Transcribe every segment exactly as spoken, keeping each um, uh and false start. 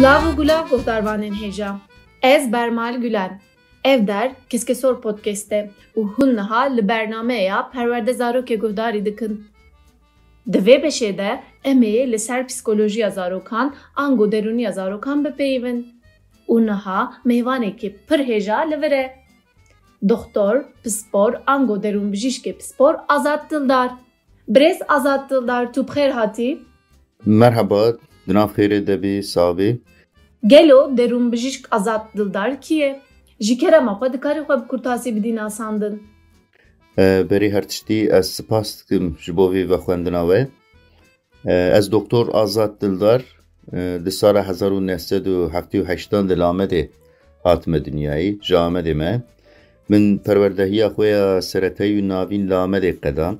Lav û gulav guhdarvanên hêja. Ez Bermal Gülen. Ev der Keskesor Podcast e û hûn niha li bernameya Perwerde Zarokê guhdarî dikin. Di vê beşê de em ê li ser psîkolojiya zarokan ango derûniya zarokan bipeyivin. Û niha mêvanekî pir hêja li vir e. Doktor, pispor, ango derûnbijîşkê pispor Azad Dildar. Birêz Azad Dildar, tu bi xêr hatî. Merheba, di nav xêrê de bî, sax bî. Gelo derûnbijîşk Azad Dildar kî ye? Ji kerema xwe dikarî xwe bi kurtasî bidî nasandin? E, berî her tiştî ez spas dikim ji bo vî vexwendina we. E, ez Doktor Azad Dildar, e, di sala hezar û neh sed û heftê û heştan de li Amedê hatime dinyayê, ji Amedê me. Min perwerdehiya xwe ya seretayî û navîn li Amedê qeda.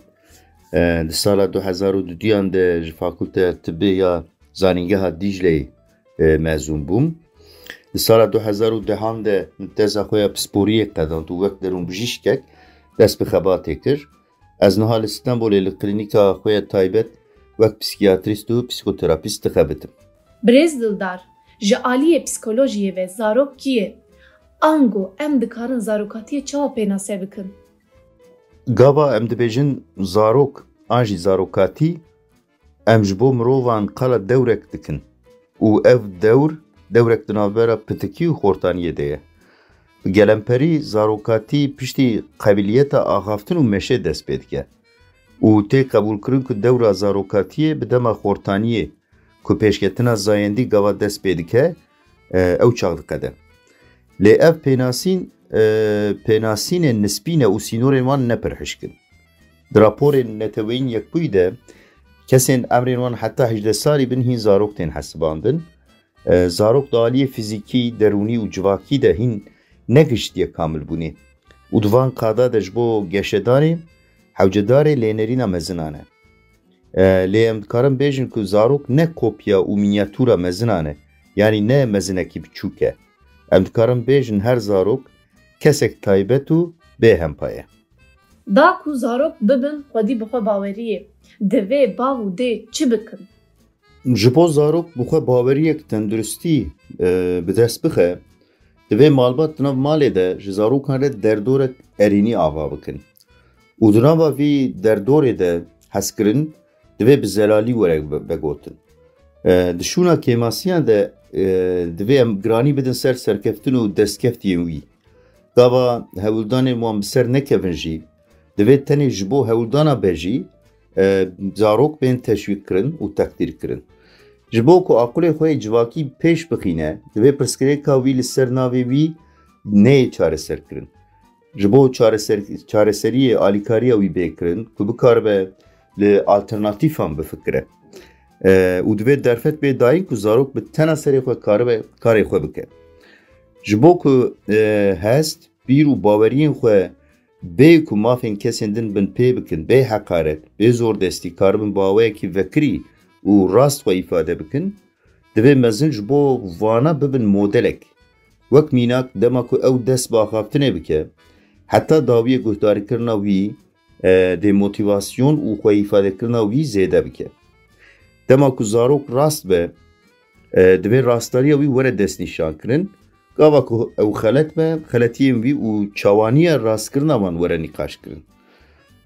E, di sala du hezar û duduyan de ji Fakulteya Tibbê ya Zanîngeha Dîcleyê, e, mezûn bûm. Di sala du hezar û dehan de min teza xwe ya pisporiyê qedand û wek derûnbijîşkek dest bi xebatê kir. Ez niha li Stenbolê li klînîka xwe ya taybet wek psîkiyatrîst û psîkoterapîst dixebitim. Birêz Dildar, ji aliyê psîkolojiyê ve zarok kî ye? Ango em dikarin zarokatiyê çawa pênase bikin? Gava em dibêjin zarok an jî zarokatî, em ji bo mirovan qala dewrek dikin û ev dewr, dewrek di navbera pitikî û xortaniyê de ye. Bi gelemperî zarokatî piştî qebîliyeta axaftin û meşê dest pê dike û tê qebûlkirin ku dewra zarokatiyê bi dema xortaniyê ku pêşketina zayendî gava dest pê dike, e, ew çax diqede. Lê ev pênasîn, e, pênasînên nispî ne û sînorên wan ne pir hişk in. Di raporên Neteweyên Yekbûyî de kesên emrên wan heta hejdeh salî bin hîn zarok tên hesibandin. E, zarok di aliyê fîzîkî, derûnî û civakî de hîn negihiştiye kamilbûnê û di van qada de ji bo geşedanê hewcedarê lênerîna mezinan e. E, lê em dikarin bêjin ku zarok ne kopya û mînyatûra mezinan e, yanî ne mezinekî biçûk e. Em dikarin bêjin her zarok kesek taybet û bêhempa ye. Da ku zarok bibin xwedî bi xwe baweriyê, divê bav û dê çi bikin? Ji bo zarok bi xwe baweriyek tenduristî, e, bi dest bixe, divê malbat di nav malê de ji zarokan re derdorek erênî ava bikin. Û di nava vî derdorê de hezkirin divê bi zelalî were ve-, vegotin. E, di şûna kêmasiyan de, e, divê em giranî bidin ser serkeftin û destkeftiyên wî. Gava hewldanên wan bi ser nekevin jî, divê tenê ji bo hewldana be jî, e, zarok bên teşwîq kirin û teqdîr kirin. Ji bo ku aqilê xwe yê civakî pêş bixîne, divê pirsgirêka wî li ser navê wî neyê çareserkirin. Ji bo çareser-, çareseriyê alîkariya wî bê kirin ku bikaribe li alternatîfan bifikire. E, û divê derfet bê dayîn ku zarok bi tena serê xwe karibe karê xwe bike. Ji bo ku, e, hest, bîr û baweriyên xwe bê ku mafên kesên din binpê bikin, bê heqaret, bê zordestî, karibin bi awayekî vekirî û rast xwe îfade bikin, divê mezin ji bo vana bibin modelek. Wek mînak, dema ku ew dest bi axaftinê bike, heta dawiyê guhdarîkirina wî, e, dê motîvasyon û xwe îfadekirina wî zêde bike. Dema ku zarok rast be, e, divê rastdariya wî were destnîşankirin. Gava ku ew xelet be, xeletiyên wî û çawaniya rastkirina wan were nîqaşkirin.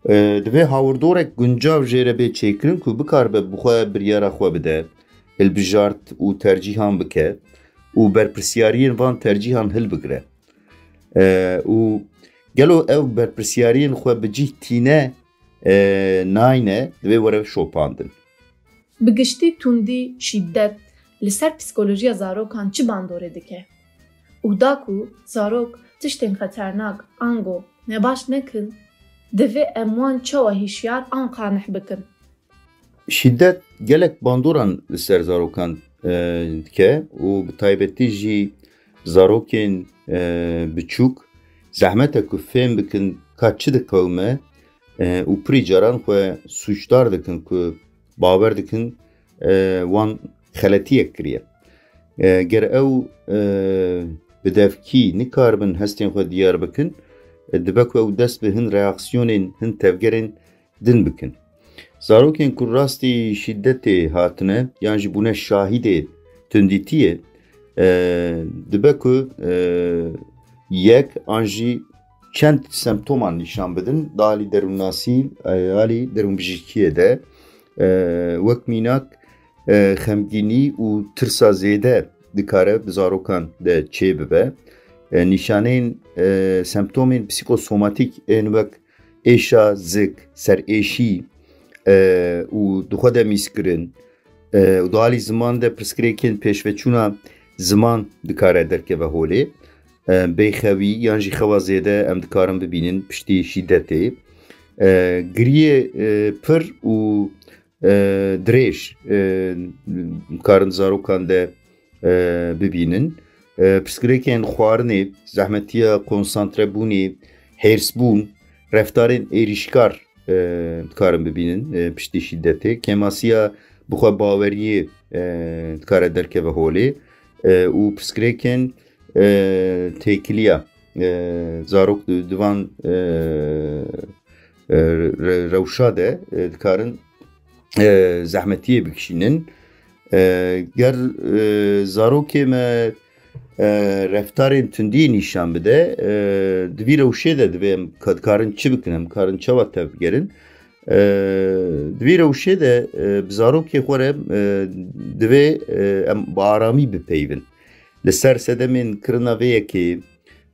E, divê hawirdorek guncav jê re bê çêkirin ku bikaribe bi xwe biryara xwe bide, hilbijart û tercîhan bike û berpirsyariyên van tercîhan hilbigire. E, û gelo ew berpirsyariyên xwe bi cih tîne, e, nayne, divê were şopandin. Bi giştî tundî, şîdet li ser psîkolojiya zarokan çi bandorê dike? Û da ku zarok tiştên xeternak ango nebaş nekin, divê em wan çawa hişyar an qaneh bikin? Şîdet gelek bandoran li ser zarokan, e, dike û bi taybetî jî zarokên, e, biçûk zehmet e ku fêm bikin ka çi diqewime, e, û pirî caran xwe sûcdar dikin ku bawer dikin, e, wan xeletiyek kiriye. E, ger ew, e, bi devkî nikaribin hestên xwe diyar bikin, e, dibe ku ew dest bi hin reaksiyonên, hin tevgerên din bikin. Zarokên ku rastî şîdetê hatine yan jî bûne şahidê tundîtiyê, E, dibe ku, e, yek an jî çend semptoman nîşan bidin, di alî derûnnasî, e, alî derûnbijîşkiyê de, e, wek mînak, e, xemgînî û tirsa zêde dikare bi zarokan de çêbibe. E, nîşaneyên, e, semptomên psîkosomatîk ên wek êşa zik, serêşî, e, û di xwe de mîskirin, e, û di alî ziman de pirsgirêkên pêşveçûna ziman dikare derkeve holê. E, bêxewî yan jî xewa zêde em dikarin bibînin piştî şîdetê. E, giriyê, e, pir û, e, dirêj, e, dikarin zarokan de, e, bibînin. E, pirsgirêkên xwarinê, zehmetiya konsantrebûnê, hêrsbûn, reftarên êrîşkar, e, dikarin bibînin, e, piştî şîdetê. Kêmasiya bixwebaweriyê, e, dikare derkeve holê, e, û pirsgirêkên, e, têkiliya, e, zarok di, di van, e, e, re-, rewşa de, e, dikarin, e, zehmetiyê bikişînin. E, ger, e, zarokê me, e, reftarên tundiyê nîşan bide, e, di vî rewşê de divê em ka-, dikarin çi bikin, em karin çawa tevbigerin. E, di vî rewşê de, e, bi zarokê xwe re, e, divê, e, em bi aramî bipeyivin. Li ser sedemên kirina vê yekê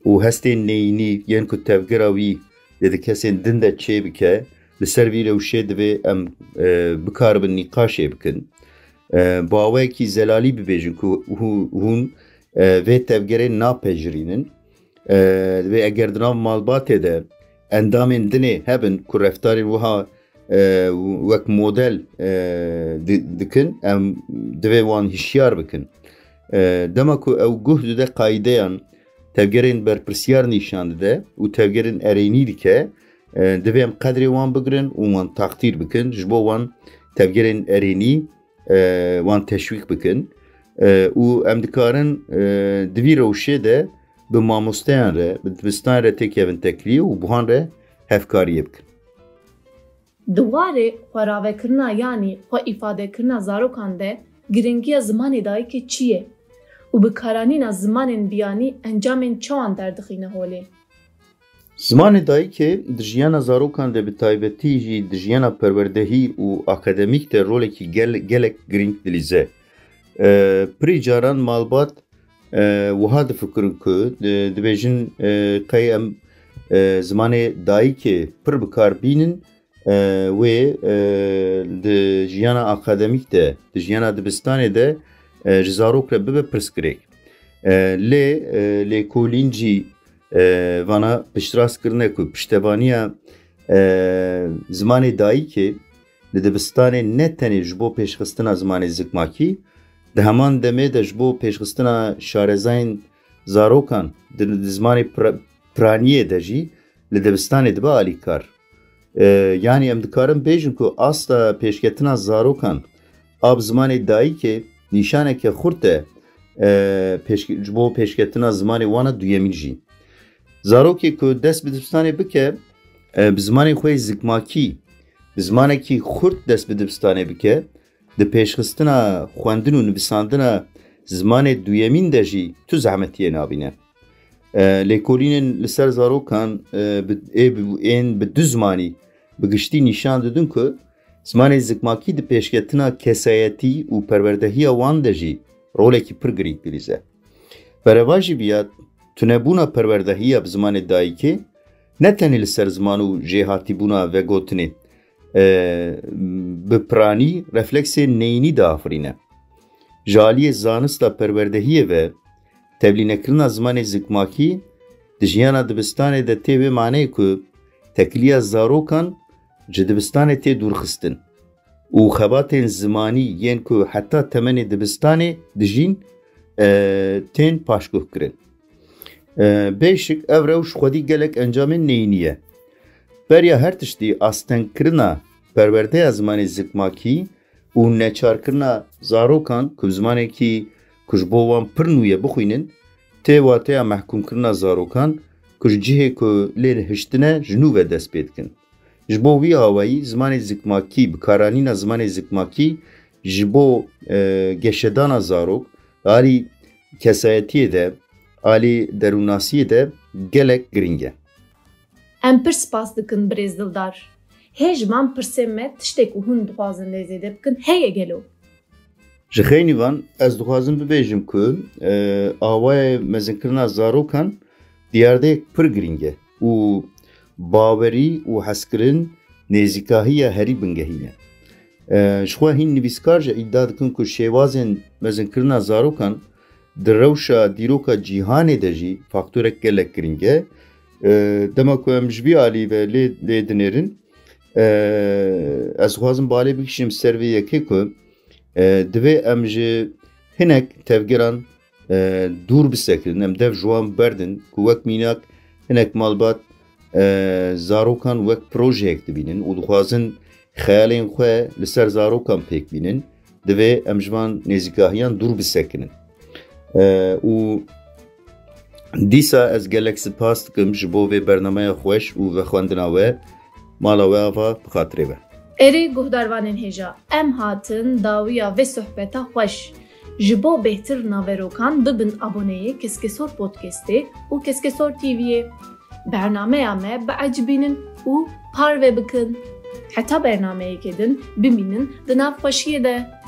û hestên neyînî yên ku tevgera wî dê di kesên din de çêbike, li ser vî rewşê divê em, e, bikaribin nîqaşê bikin. E, bi awayekî zelalî bibêjin ku hû-, hûn, e, vê tevgerê napejirînin. E, divê eger di nav malbatê de endamên dinê hebin ku reftarên wiha, e, wek model, e, di-, dikin, em divê wan hişyar bikin. E, dema ku ew guh dide qaydeyan, tevgerên berpirsiyar nîşan dide û tevgerên erênî dike, e, divê em qedrê wan bigirin û wan taqdîr bikin, ji bo wan tevgerên erênî, e, wan teşwîq bikin. E, û em dikarin, e, di vî rewşê de bi mamosteyan re, bi dibistanê re têkevin tekliyê û buhan re hevkariyê bikin. Di warê xweravekirina yanî xwe îfadekirina zarokan de giringiya zimanê dayikê çi ye û bi karanîna zimanên biyanî encamên çawan derdixîne holê? Zimanê dayikê di jiyana zarokan de, bi taybetî jî di jiyana perwerdehî û akademîk de rolekî gel-, gelek girîng dilîze. E, pirî caran malbat, e, wiha difikirin ku, e, dibêjin, e, qey em, e, zimanê dayikê pir bi kar bînin, e, wê, e, di jiyana akademîk de, di jiyana dibistanê de, e, ji zarok re bibe pirsgirêk. E, lê, e, lêkolîn jî, e, vana piştrast kirine ku piştevaniya, e, zimanê dayikê li dibistanê ne tenê ji bo pêşxistina zimanê zikmakî, di heman demê de ji bo pêşxistina şarezayên zarokan di, di zimanê pra-, piraniyê de jî li dibistanê dibe alîkar. E, yanî em dikarin bêjin ku asta pêşketina zarokan a bi zimanê dayikê nîşaneke xurt e, e, pêşke-, ji bo pêşketina zimanê wana duyemîn jî. Zarokê ku dest bi dibistanê bike, e, bi zimanê xwe yê zikmakî, bi zimanekî xurt dest bi dibistanê bike, di pêşxistina xwendin û nivîsandina zimanê duyemîn de jî tu zehmetiyê nabîne. E, lêkolînên li ser zarokan, e, bi, ê bi, ên bi du zimanî bi giştî nîşan didin ku zimanê zikmakî di pêşketina kesayetî û perwerdehiya wan de jî rolekî pir girîng dilîze. Berevajî viya, tunebûna perwerdehiya bi zimanê dayikê ne tenê li ser ziman û jêhatîbûna vegotinê, e, bi piranî refleksê neyînî diafirîne. Ji aliyê zanista perwerdehiyê ve, tevlînekirina zimanê zikmakî di jiyana dibistanê de tê wê maneyê ku tekiliya zarokan ji dibistanê tê dûrxistin û xebatên zimanî yên ku heta temenê dibistanê dijîn, e, tên paşguh kirin. E, bêşik ev rewş xwedî gelek encamên neyînî ye. Beriya her tiştî astengkirina perwerdeya zimanê zikmakî û neçarkirina zarokan ku bi zimanekî ku ji bo wan pir nû ye bixwînin, tê wateya mehkûmkirina zarokan ku ji cihê ku lê hiştine ji nû ve dest pê dikin. Ji bo wî awayî zimanê zikmakî, bikaranîna zimanê zikmakî ji bo, e, geşedana zarok, alî kesayetiyê de, alî derûnasiyê de gelek girîng e. Em pir spas dikin birêz Dildar. Hê ji van pirsên me tiştê ku hûn dixwazin lê zêde bikin heye gelo? Ji xeynî van ez dixwazim bibêjim ku e, awayê mezinkirina zarokan diyardeyek pir girîng e û bawerî û hezkirin nêzîkahiya herî bingehî ne. E, ji xwe hîn nivîskar jî îdia dikin ku şêwazên mezinkirina zarokan di rewşa dîroka cîhanê de jî faktorek gelek girîng e. E, dema ku em ji vî alî ve lê, lê dinêrin, e, ez dixwazim balê bikişim ser vê yekê ku e, divê em ji hinek tevgeran e, dûr bisekinin, em dev ji wan berdin ku wek mînak hinek malbat e, zarokan wek projeyek dibînin û dixwazin xeyalên xwe li ser zarokan pêk bînin, divê em ji van nêzîkahiyan dûr bisekinin. E, û dîsa ez gelek spas dikim ji bo vê bernameya xweş û vexwendina we. Mala we ava bi xatirê we. Erê guhdarvanên hêja, em hatin dawiya vê sohbeta xweş. Ji bo bêhtir naverokan bibin aboneyê Keskesor Podcastê û Keskesor T V'yê. Bernameya me biecibînin û parve bikin. Heta bernameyekê din bimînin di nav xweşiyê de.